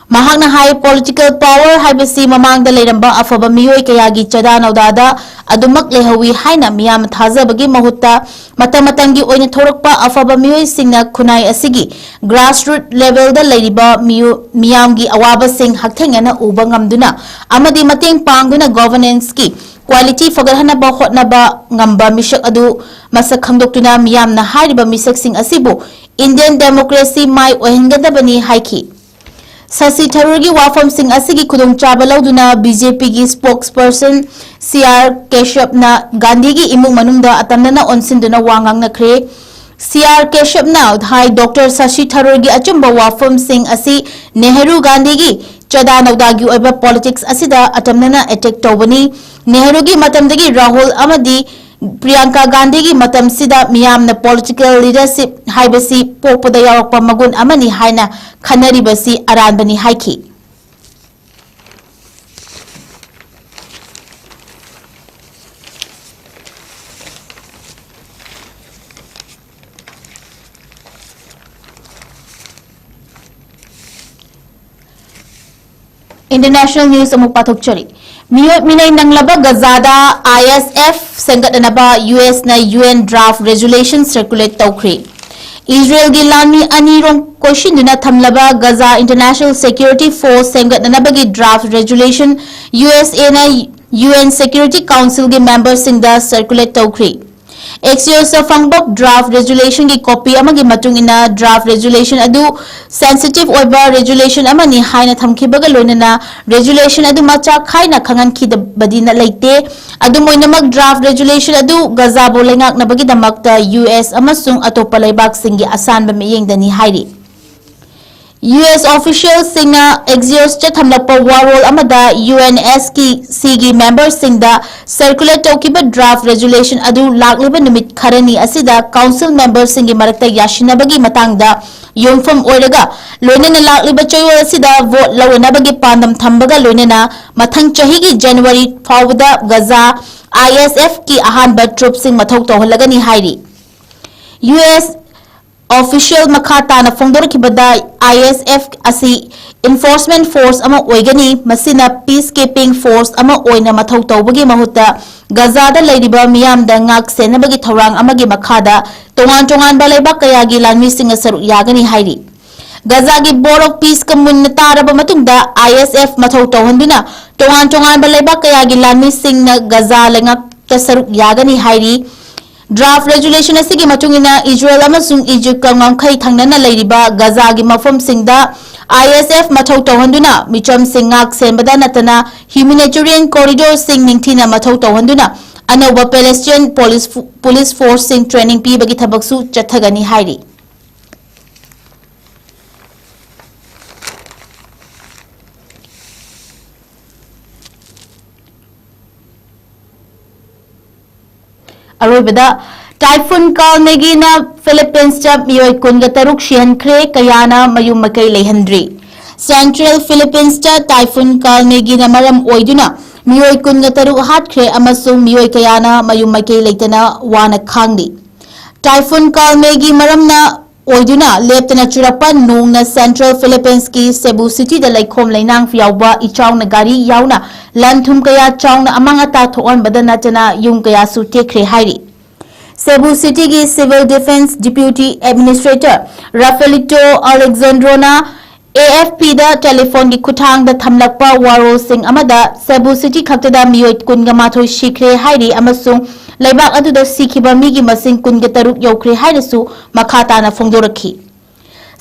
ꯃꯍꯥꯛꯅ ꯍꯥꯏ, ꯄꯣꯂꯤꯇꯤꯀꯦꯜ ꯄꯥꯋꯔ ꯍꯥꯏꯕꯁꯤ ꯃꯃꯥꯡꯗ ꯂꯩꯔꯝꯕ ꯑꯐꯕ ꯃꯤꯑꯣꯏ ꯀꯌꯥꯒꯤ ꯆꯗꯥ ꯅꯧꯗꯥꯗ ꯑꯗꯨꯃꯛ ꯂꯩꯍꯧꯋꯤ ꯍꯥꯏꯅ ꯃꯤꯌꯥꯝ ꯊꯥꯖꯕꯒꯤ ꯃꯍꯨꯠꯇ ꯃꯇꯝ ꯃꯇꯝꯒꯤ ꯑꯣꯏꯅ ꯊꯣꯔꯛꯄ ꯑꯐꯕ ꯃꯤꯑꯣꯏꯁꯤꯡꯅ ꯈꯨꯟꯅꯥꯏ ꯑꯁꯤꯒꯤ grassroot levelꯗ ꯂꯩꯔꯤꯕ ꯃꯤꯑꯣ-, ꯃꯤꯌꯥꯝꯒꯤ ꯑꯋꯥꯕꯁꯤꯡ ꯍꯛꯊꯦꯡꯅꯅ ꯎꯕ ꯉꯝꯗꯨꯅ ꯑꯃꯗꯤ ꯃꯇꯦꯡ ꯄꯥꯡꯗꯨꯅ governanceꯀꯤ quality ꯐꯒꯠꯍꯟꯅꯕ ꯍꯣꯠꯅꯕ ꯉꯝꯕ ꯃꯤꯁꯛ ꯑꯗꯨ ꯃꯁꯛ ꯈꯪꯗꯣꯛꯇꯨꯅ ꯃꯤꯌꯥꯝꯅ ꯍꯥꯏꯔꯤꯕ ꯃꯤꯁꯛꯁꯤꯡ ꯑꯁꯤꯕꯨ Indian democracy ꯃꯥꯏ ꯑꯣꯏꯍꯟꯒꯗꯕꯅꯤ ꯍꯥꯏꯈꯤ꯫ ꯁꯁꯤ ꯊꯔꯨꯔꯒꯤ ꯋꯥꯐꯝꯁꯤꯡ ꯑꯁꯤꯒꯤ ꯈꯨꯗꯣꯡꯆꯥꯕ ꯂꯧꯗꯨꯅ BJPꯒꯤ spokesperson C R ꯀꯦꯁ꯭ꯌꯞꯅ ꯒꯥꯟꯙꯤꯒꯤ ꯏꯃꯨꯡ ꯃꯅꯨꯡꯗ ꯑꯇꯝꯅꯅ ꯑꯣꯟꯁꯤꯟꯗꯨꯅ ꯋꯥ ꯉꯥꯡꯅꯈ꯭ꯔꯦ꯫ C R ꯀꯦꯁ꯭ꯌꯞꯅ ꯍꯥꯏ, ꯗꯣꯛꯇꯔ ꯁꯁꯤ ꯊꯔꯨꯔꯒꯤ ꯑꯆꯨꯝꯕ ꯋꯥꯐꯝꯁꯤꯡ ꯑꯁꯤ ꯅꯦꯍꯔꯨ ꯒꯥꯟꯙꯤꯒꯤ ꯆꯗꯥ ꯅꯧꯗꯥꯒꯤ ꯑꯣꯏꯕ ꯄꯣꯂꯤꯇꯤꯛꯁ ꯑꯁꯤꯗ ꯑꯇꯝꯅꯅ attack ꯇꯧꯕꯅꯤ꯫ ꯅꯦꯍꯔꯨꯒꯤ ꯃꯇꯝꯗꯒꯤ ꯔꯥꯍꯨꯜ ꯑꯃꯗꯤ ꯄ꯭ꯔꯤꯌꯥꯡꯀꯥ ꯒꯥꯟꯙꯤꯒꯤ ꯃꯇꯝꯁꯤꯗ ꯃꯤꯌꯥꯝꯅ ꯄꯣꯂꯤꯇꯤꯀꯦꯜ ꯂꯤꯗꯔꯁꯤꯞ ꯍꯥꯏꯕꯁꯤ ꯄꯣꯛꯄꯗ ꯌꯥꯎꯔꯛꯄ ꯃꯒꯨꯟ ꯑꯃꯅꯤ ꯍꯥꯏꯅ ꯈꯟꯅꯔꯤꯕꯁꯤ ꯑꯔꯥꯟꯕꯅꯤ ꯍꯥꯏꯈꯤ꯫ International news ꯑꯃꯨꯛ ꯄꯥꯊꯣꯛꯆꯔꯤ꯫ ꯃꯤꯑꯣꯠ ꯃꯤꯅꯩ ꯅꯪꯂꯕ ꯒꯖꯥꯗ ISF ꯁꯦꯝꯒꯠꯅꯅꯕ USꯅ UN draft resolution circulate ꯇꯧꯈ꯭ꯔꯦ꯫ ꯏꯖꯔꯦꯜꯒꯤ ꯂꯥꯟꯃꯤ ꯑꯅꯤꯔꯣꯝ ꯀꯣꯏꯁꯤꯟꯗꯨꯅ ꯊꯝꯂꯕ ꯒꯖꯥ International Security Force ꯁꯦꯝꯒꯠꯅꯅꯕꯒꯤ draft resolution USAꯅ UN Security Councilꯒꯤ memberꯁꯤꯡꯗ circulate ꯇꯧꯈ꯭ꯔꯦ꯫ Axiosꯇ ꯐꯪꯕ draft resolutionꯒꯤ copy ꯑꯃꯒꯤ ꯃꯇꯨꯡ ꯏꯟꯅ, draft resolution ꯑꯗꯨ sensitive ꯑꯣꯏꯕ resolution ꯑꯃꯅꯤ ꯍꯥꯏꯅ ꯊꯝꯈꯤꯕꯒ ꯂꯣꯏꯅꯅ resolution ꯑꯗꯨ ꯃꯆꯥ ꯈꯥꯏꯅ ꯈꯪꯍꯟꯈꯤꯗꯕꯗꯤ ꯂꯩꯇꯦ꯫ ꯑꯗꯨꯝ ꯑꯣꯏꯅꯃꯛ, draft resolution ꯑꯗꯨ ꯒꯖꯥꯕꯨ ꯂꯩꯉꯥꯛꯅꯕꯒꯤꯗꯃꯛꯇ US ꯑꯃꯁꯨꯡ ꯑꯇꯣꯞꯄ ꯂꯩꯕꯥꯛꯁꯤꯡꯒꯤ ꯑꯁꯥꯟꯕ ꯃꯤꯠꯌꯦꯡꯗꯅꯤ ꯍꯥꯏꯔꯤ꯫ ꯌꯨ ꯑꯦꯁ ꯑꯣꯐꯤꯁꯤꯌꯦꯜꯁꯤꯡꯅ ꯑꯦꯛꯖꯤꯑꯣꯁꯇ ꯊꯝꯂꯛꯄ ꯋꯥꯔꯣꯜ ꯑꯃꯗ ꯌꯨ ꯑꯦꯟ ꯑꯦꯁ ꯀꯤ ꯁꯤꯒꯤ ꯃꯦꯝꯕꯔꯁꯤꯡꯗ ꯁꯔꯀꯨꯂꯦꯠ ꯇꯧꯈꯤꯕ ꯗ꯭ꯔꯥꯐ ꯔꯦꯖꯨꯂꯦꯁꯟ ꯑꯗꯨ ꯂꯥꯛꯂꯤꯕ ꯅꯨꯃꯤꯠ ꯈꯔꯅꯤ ꯑꯁꯤꯗ ꯀꯥꯎꯟꯁꯤꯜ ꯃꯦꯝꯕꯔꯁꯤꯡꯒꯤ ꯃꯔꯛꯇ ꯌꯥꯁꯤꯟꯅꯕꯒꯤ ꯃꯇꯥꯡꯗ ꯌꯨꯝꯐꯝ ꯑꯣꯏꯔꯒ, ꯂꯣꯏꯅꯅ ꯂꯥꯛꯂꯤꯕ ꯆꯌꯣꯜ ꯑꯁꯤꯗ ꯚꯣꯠ ꯂꯧꯔꯅꯕꯒꯤ ꯄꯥꯟꯗꯝ ꯊꯝꯕꯒ ꯂꯣꯏꯅꯅ ꯃꯊꯪ ꯆꯍꯤꯒꯤ ꯖꯅꯋꯥꯔꯤ ꯐꯥꯎꯕꯗ ꯒꯖꯥ ꯑꯥꯏ ꯑꯦꯁ ꯑꯦꯐꯀꯤ ꯑꯍꯥꯟꯕ ꯇ꯭ꯔꯨꯞꯁꯤꯡ ꯃꯊꯧ ꯇꯧꯍꯜꯂꯒꯅꯤ ꯍꯥꯏꯔꯤ꯫ ꯌꯨ ꯑꯦꯁ ꯑꯣꯐꯤꯁꯤꯌꯦꯜ ꯃꯈꯥ ꯇꯥꯅ ꯐꯣꯡꯗꯣꯔꯛꯈꯤꯕꯗ, ꯑꯥꯏ ꯑꯦꯁ ꯑꯦꯐ ꯑꯁꯤ ꯏꯟꯐꯣꯔꯁꯃꯦꯟ ꯐꯣꯔꯁ ꯑꯃ ꯑꯣꯏꯒꯅꯤ, ꯃꯁꯤꯅ ꯄꯤꯁ ꯀꯤꯄꯤꯡ ꯐꯣꯔꯁ ꯑꯃ ꯑꯣꯏꯅ ꯃꯊꯧ ꯇꯧꯕꯒꯤ ꯃꯍꯨꯠꯇ ꯒꯖꯥꯗ ꯂꯩꯔꯤꯕ ꯃꯤꯌꯥꯝꯗ ꯉꯥꯛ ꯁꯦꯟꯅꯕꯒꯤ ꯊꯧꯔꯥꯡ ꯑꯃꯒꯤ ꯃꯈꯥꯗ ꯇꯣꯉꯥꯟ ꯇꯣꯉꯥꯟꯕ ꯂꯩꯕꯥꯛ ꯀꯌꯥꯒꯤ ꯂꯥꯟꯃꯤꯁꯤꯡꯅ ꯁꯔꯨꯛ ꯌꯥꯒꯅꯤ ꯍꯥꯏꯔꯤ꯫ ꯒꯖꯥꯒꯤ ꯕꯣꯔꯗ ꯑꯣꯐ ꯄꯤꯁꯀ ꯃꯨꯟꯅ ꯇꯥꯔꯕ ꯃꯇꯨꯡꯗ, ꯑꯥꯏ ꯑꯦꯁ ꯑꯦꯐ ꯃꯊꯧ ꯇꯧꯍꯟꯗꯨꯅ ꯇꯣꯉꯥꯟ ꯇꯣꯉꯥꯟꯕ ꯂꯩꯕꯥꯛ ꯀꯌꯥꯒꯤ ꯂꯥꯟꯃꯤꯁꯤꯡꯅ ꯒꯖꯥ ꯂꯩꯉꯥꯛꯇ ꯁꯔꯨꯛ ꯌꯥꯒꯅꯤ ꯍꯥꯏꯔꯤ꯫ ꯗ꯭ꯔꯥꯐ ꯔꯦꯖꯨꯂꯦꯁꯟ ꯑꯁꯤꯒꯤ ꯃꯇꯨꯡ ꯏꯟꯅ, ꯏꯖꯔꯦꯜ ꯑꯃꯁꯨꯡ ꯏꯖꯤꯞꯀ ꯉꯝꯈꯩ ꯊꯪꯅꯅ ꯂꯩꯔꯤꯕ ꯒꯖꯥꯒꯤ ꯃꯐꯝꯁꯤꯡꯗ ꯑꯥꯏ ꯑꯦꯁ ꯑꯦꯐ ꯃꯊꯧ ꯇꯧꯍꯟꯗꯨꯅ ꯃꯤꯆꯝꯁꯤꯡ ꯉꯥꯛ ꯁꯦꯟꯕꯗ ꯅꯠꯇꯅ ꯍ꯭ꯌꯨꯃꯦꯅꯤꯇꯦꯔꯤꯌꯟ ꯀꯣꯔꯤꯗꯣꯔꯁꯤꯡ ꯅꯤꯡꯊꯤꯅ ꯃꯊꯧ ꯇꯧꯍꯟꯗꯨꯅ ꯑꯅꯧꯕ ꯄꯦꯂꯦꯁꯇꯤꯌꯟ ꯄꯨꯂꯤꯁ ꯐꯣ-, ꯄꯨꯂꯤꯁ ꯐꯣꯔꯁꯁꯤꯡ ꯇ꯭ꯔꯦꯅꯤꯡ ꯄꯤꯕꯒꯤ ꯊꯕꯛꯁꯨ ꯆꯠꯊꯒꯅꯤ ꯍꯥꯏꯔꯤ꯫ ꯑꯔꯣꯏꯕꯗ, ꯇꯥꯏꯐꯨꯟ ꯀꯥꯜꯃꯦꯒꯤꯅ ꯐꯤꯂꯤꯄꯤꯟꯁꯇ ꯃꯤꯑꯣꯏ ꯀꯨꯟꯒ ꯇꯔꯨꯛ ꯁꯤꯍꯟꯈ꯭ꯔꯦ, ꯀꯌꯥꯅ ꯃꯌꯨꯝ ꯃꯀꯩ ꯂꯩꯍꯟꯗ꯭ꯔꯤ꯫ ꯁꯦꯟꯇ꯭ꯔꯦꯜ ꯐꯤꯂꯤꯄꯤꯟꯁꯇ ꯇꯥꯏꯐꯨꯟ ꯀꯥꯜꯃꯦꯒꯤꯅ ꯃꯔꯝ ꯑꯣꯏꯗꯨꯅ ꯃꯤꯑꯣꯏ ꯀꯨꯟꯒ ꯇꯔꯨꯛ ꯍꯥꯠꯈ꯭ꯔꯦ ꯑꯃꯁꯨꯡ ꯃꯤꯑꯣꯏ ꯀꯌꯥꯅ ꯃꯌꯨꯝ ꯃꯀꯩ ꯂꯩꯇꯅ ꯋꯥꯅ ꯈꯥꯡꯂꯤ꯫ ꯇꯥꯏꯐꯨꯟ ꯀꯥꯜꯃꯦꯒꯤ ꯃꯔꯝꯅ ꯑꯣꯏꯗꯨꯅ ꯂꯦꯞꯇꯅ ꯆꯨꯔꯛꯄ ꯅꯣꯡꯅ ꯁꯦꯟꯇ꯭ꯔꯦꯜ ꯐꯤꯂꯤꯄꯤꯟꯁꯀꯤ ꯁꯦꯕꯨ ꯁꯤꯇꯤꯗ ꯂꯩꯈꯣꯝ ꯂꯩꯅꯥꯡ ꯌꯥꯎꯕ ꯏꯆꯥꯎꯅ ꯒꯥꯔꯤ ꯌꯥꯎꯅ ꯂꯟ ꯊꯨꯝ ꯀꯌꯥ ꯆꯥꯎꯅ ꯑꯃꯥꯡ ꯑꯇꯥ ꯊꯣꯛꯍꯟꯕꯗ ꯅꯠꯇꯅ ꯌꯨꯝ ꯀꯌꯥꯁꯨ ꯇꯦꯛꯈ꯭ꯔꯦ ꯍꯥꯏꯔꯤ꯫ ꯁꯦꯕꯨ ꯁꯤꯇꯤꯒꯤ civil defence deputy administrator ꯔꯥꯐꯦꯂꯤꯇꯣ ꯑꯂꯦꯛꯖꯥꯟꯗ꯭ꯔꯣꯅ A F ꯄꯤꯗ ꯇꯦꯂꯤꯐꯣꯟꯒꯤ ꯈꯨꯠꯊꯥꯡꯗ ꯊꯝꯂꯛꯄ ꯋꯥꯔꯣꯜꯁꯤꯡ ꯑꯃꯗ ꯁꯦꯕꯨ ꯁꯤꯇꯤ ꯈꯛꯇꯗ ꯃꯤꯑꯣꯏ ꯀꯨꯟꯒ ꯃꯥꯊꯣꯏ ꯁꯤꯈ꯭ꯔꯦ ꯍꯥꯏꯔꯤ ꯑꯃꯁꯨꯡ ꯂꯩꯕꯥꯛ ꯑꯗꯨꯗ ꯁꯤꯈꯤꯕ ꯃꯤꯒꯤ ꯃꯁꯤꯡ ꯀꯨꯟꯒ ꯇꯔꯨꯛ ꯌꯧꯈ꯭ꯔꯦ ꯍꯥꯏꯅꯁꯨ ꯃꯈꯥ ꯇꯥꯅ ꯐꯣꯡꯗꯣꯔꯛꯈꯤ꯫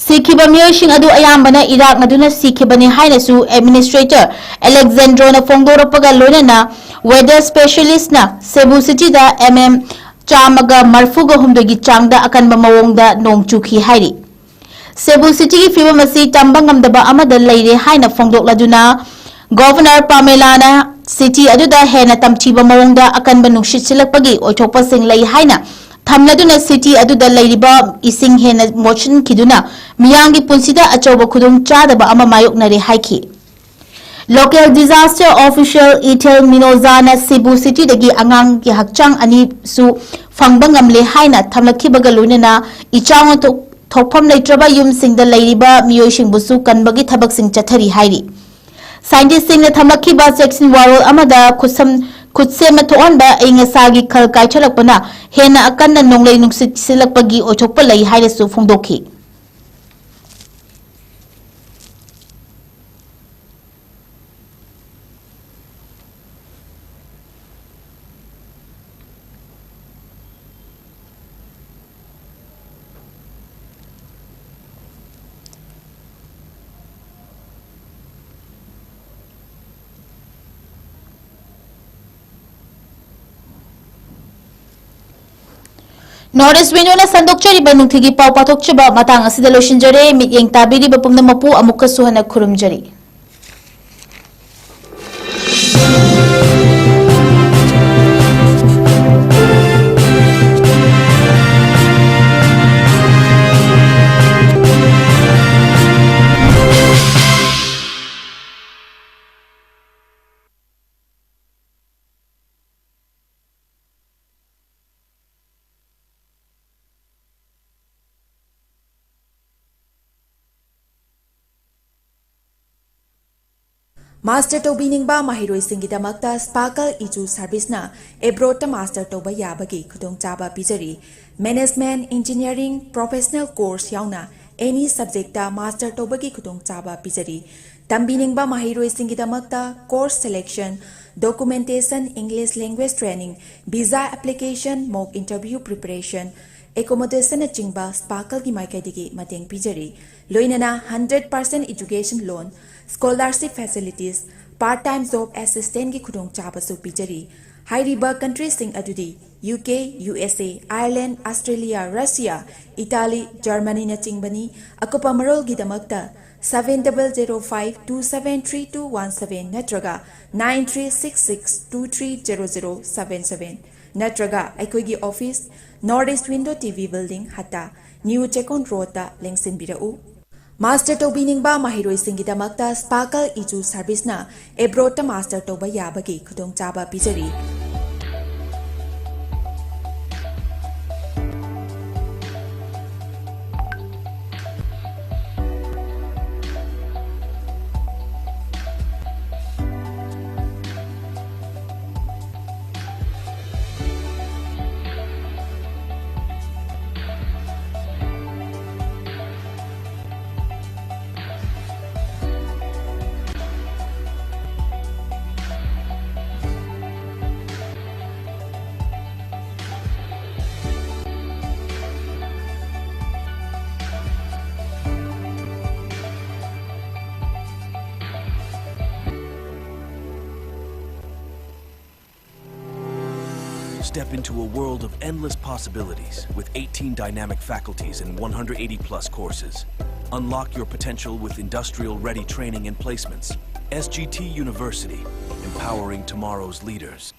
ꯁꯤꯈꯤꯕ ꯃꯤꯑꯣꯏꯁꯤꯡ ꯑꯗꯨ ꯑꯌꯥꯝꯕꯅ ꯏꯔꯥꯛꯅꯗꯨꯅ ꯁꯤꯈꯤꯕꯅꯤ ꯍꯥꯏꯅꯁꯨ ꯑꯦꯗꯃꯤꯅꯤꯁꯇ꯭ꯔꯦꯇꯔ ꯑꯂꯦꯛꯖꯥꯟꯗ꯭ꯔꯣꯅ ꯐꯣꯡꯗꯣꯔꯛꯄꯒ ꯂꯣꯏꯅꯅ ꯋꯦꯗꯔ ꯁ꯭ꯄꯦꯁꯤꯌꯦꯂꯤꯁꯅ ꯁꯦꯕꯨ ꯁꯤꯇꯤꯗ ꯑꯦꯝ ꯑꯦꯝ ꯆꯥꯝꯃꯒ ꯃꯔꯤꯐꯨꯒ ꯍꯨꯝꯗꯣꯏꯒꯤ ꯆꯥꯡꯗ ꯑꯀꯟꯕ ꯃꯑꯣꯡꯗ ꯅꯣꯡ ꯆꯨꯈꯤ ꯍꯥꯏꯔꯤ꯫ ꯁꯦꯕꯨ ꯁꯤꯇꯤꯒꯤ ꯐꯤꯕꯝ ꯑꯁꯤ ꯇꯝꯕ ꯉꯝꯗꯕ ꯑꯃꯗ ꯂꯩꯔꯦ ꯍꯥꯏꯅ ꯐꯣꯡꯗꯣꯛꯂꯗꯨꯅ, ꯒꯣꯚꯔꯅꯔ ꯄꯥꯃꯦꯂꯥꯅ ꯁꯤꯇꯤ ꯑꯗꯨꯗ ꯍꯦꯟꯅ ꯇꯝꯊꯤꯕ ꯃꯑꯣꯡꯗ ꯑꯀꯟꯕ ꯅꯨꯡꯁꯤꯠ ꯁꯤꯜꯂꯛꯄꯒꯤ ꯑꯣꯏꯊꯣꯛꯄꯁꯤꯡ ꯂꯩ ꯍꯥꯏꯅ ꯊꯝꯂꯗꯨꯅ, ꯁꯤꯇꯤ ꯑꯗꯨꯗ ꯂꯩꯔꯤꯕ ꯏꯁꯤꯡ ꯍꯦꯟꯅ ꯃꯣꯠꯁꯤꯟꯈꯤꯗꯨꯅ ꯃꯤꯌꯥꯝꯒꯤ ꯄꯨꯟꯁꯤꯗ ꯑꯆꯧꯕ ꯈꯨꯗꯣꯡ ꯆꯥꯗꯕ ꯑꯃ ꯃꯥꯌꯣꯛꯅꯔꯦ ꯍꯥꯏꯈꯤ꯫ Local disaster official ꯏꯊꯦꯜ ꯃꯤꯅꯣꯖꯥꯅ ꯁꯤꯕꯨ ꯁꯤꯇꯤꯗꯒꯤ ꯑꯉꯥꯡꯒꯤ ꯍꯛꯆꯥꯡ ꯑꯅꯤꯁꯨ ꯐꯪꯕ ꯉꯝꯂꯦ ꯍꯥꯏꯅ ꯊꯝꯂꯛꯈꯤꯕꯒ ꯂꯣꯏꯅꯅ, ꯏꯆꯥꯎꯅ ꯊꯣꯛ-, ꯊꯣꯛꯐꯝ ꯂꯩꯇ꯭ꯔꯕ ꯌꯨꯝꯁꯤꯡꯗ ꯂꯩꯔꯤꯕ ꯃꯤꯑꯣꯏꯁꯤꯡꯕꯨꯁꯨ ꯀꯟꯕꯒꯤ ꯊꯕꯛꯁꯤꯡ ꯆꯠꯊꯔꯤ ꯍꯥꯏꯔꯤ꯫ ꯁꯥꯏꯟꯇꯤꯁꯁꯤꯡꯅ ꯊꯝꯂꯛꯈꯤꯕ ꯆꯦꯛꯁꯤꯟ ꯋꯥꯔꯣꯜ ꯑꯃꯗ ꯈꯨꯠꯁꯝ-, ꯈꯨꯠꯁꯦꯝꯅ ꯊꯣꯛꯍꯟꯕ ꯑꯏꯪ ꯑꯁꯥꯒꯤ ꯈꯜ ꯀꯥꯏꯊꯔꯛꯄꯅ ꯍꯦꯟꯅ ꯑꯀꯟꯅ ꯅꯣꯡꯂꯩ ꯅꯨꯡꯁꯤꯠ ꯁꯤꯜꯂꯛꯄꯒꯤ ꯑꯣꯏꯊꯣꯛꯄ ꯂꯩ ꯍꯥꯏꯅꯁꯨ ꯐꯣꯡꯗꯣꯛꯈꯤ꯫ North East Window ꯅ ꯁꯟꯗꯣꯛꯆꯔꯤꯕ ꯅꯨꯡꯊꯤꯜꯒꯤ ꯄꯥꯎ ꯄꯥꯊꯣꯛꯆꯕ ꯃꯇꯥꯡ ꯑꯁꯤꯗ ꯂꯣꯏꯁꯤꯟꯖꯔꯦ꯫ ꯃꯤꯠꯌꯦꯡ ꯇꯥꯕꯤꯔꯤꯕ ꯄꯨꯝꯅꯃꯛꯄꯨ ꯑꯃꯨꯛꯀꯁꯨ ꯍꯟꯅ ꯈꯨꯔꯨꯝꯖꯔꯤ꯫ Master ꯇꯧꯕꯤꯅꯤꯡꯕ ꯃꯍꯩꯔꯣꯏꯁꯤꯡꯒꯤꯗꯃꯛꯇ Sparkle Edu Service ꯅ abroad ꯇ master ꯇꯧꯕ ꯌꯥꯕꯒꯤ ꯈꯨꯗꯣꯡꯆꯥꯕ ꯄꯤꯖꯔꯤ꯫ Management, Engineering, Professional Course ꯌꯥꯎꯅ any subject ꯇ master ꯇꯧꯕꯒꯤ ꯈꯨꯗꯣꯡꯆꯥꯕ ꯄꯤꯖꯔꯤ꯫ ꯇꯝꯕꯤꯅꯤꯡꯕ ꯃꯍꯩꯔꯣꯏꯁꯤꯡꯒꯤꯗꯃꯛꯇ course selection, documentation, English language training, visa application, mock interview preparation, accommodation ꯅꯆꯤꯡꯕ Sparkle ꯒꯤ ꯃꯥꯏꯀꯩꯗꯒꯤ ꯃꯇꯦꯡ ꯄꯤꯖꯔꯤ꯫ ꯂꯣꯏꯅꯅ hundred percent education loan, scholarship facilities, part time job assistance ꯀꯤ ꯈꯨꯗꯣꯡꯆꯥꯕꯁꯨ ꯄꯤꯖꯔꯤ꯫ ꯍꯥꯏꯔꯤꯕ ꯀꯟꯇ꯭ꯔꯤꯁꯤꯡ ꯑꯗꯨꯗꯤ ꯌꯨ ꯀꯦ, ꯌꯨ ꯑꯦꯁ ꯑꯦ, ꯑꯥꯌꯔꯂꯦꯟꯗ, ꯑꯁꯇ꯭ꯔꯦꯂꯤꯌꯥ, ꯔꯁꯤꯌꯥ, ꯏꯇꯥꯂꯤ, ꯖꯔꯃꯅꯤꯅꯆꯤꯡꯕꯅꯤ꯫ ꯑꯀꯨꯞꯄ ꯃꯔꯣꯜꯒꯤꯗꯃꯛꯇ seven double zero five two seven three two one seven ꯅꯠꯇ꯭ꯔꯒ nine three six six two three zero zero seven seven ꯅꯠꯇ꯭ꯔꯒ ꯑꯩꯈꯣꯏꯒꯤ office, North East Window T V Building, Hatta, new Checkon ꯔꯣꯗꯇ ꯂꯦꯡꯁꯤꯟꯕꯤꯔꯛꯎ꯫ ꯃꯥꯁꯇꯔ ꯇꯧꯕꯤꯅꯤꯡꯕ ꯃꯍꯩꯔꯣꯏꯁꯤꯡꯒꯤꯗꯃꯛꯇ ꯁ꯭ꯄꯥꯔꯀꯜ ꯏꯖꯨ ꯁꯔꯚꯤꯁꯅ ꯑꯦꯕ꯭ꯔꯣꯗꯇ ꯃꯥꯁꯇꯔ ꯇꯧꯕ ꯌꯥꯕꯒꯤ ꯈꯨꯗꯣꯡꯆꯥꯕ ꯄꯤꯖꯔꯤ꯫ Step into a world of endless possibilities with eighteen dynamic faculties and one hundred eighty plus courses. Unlock your potential with industrial ready training and placements. S G T University, empowering tomorrow's leaders.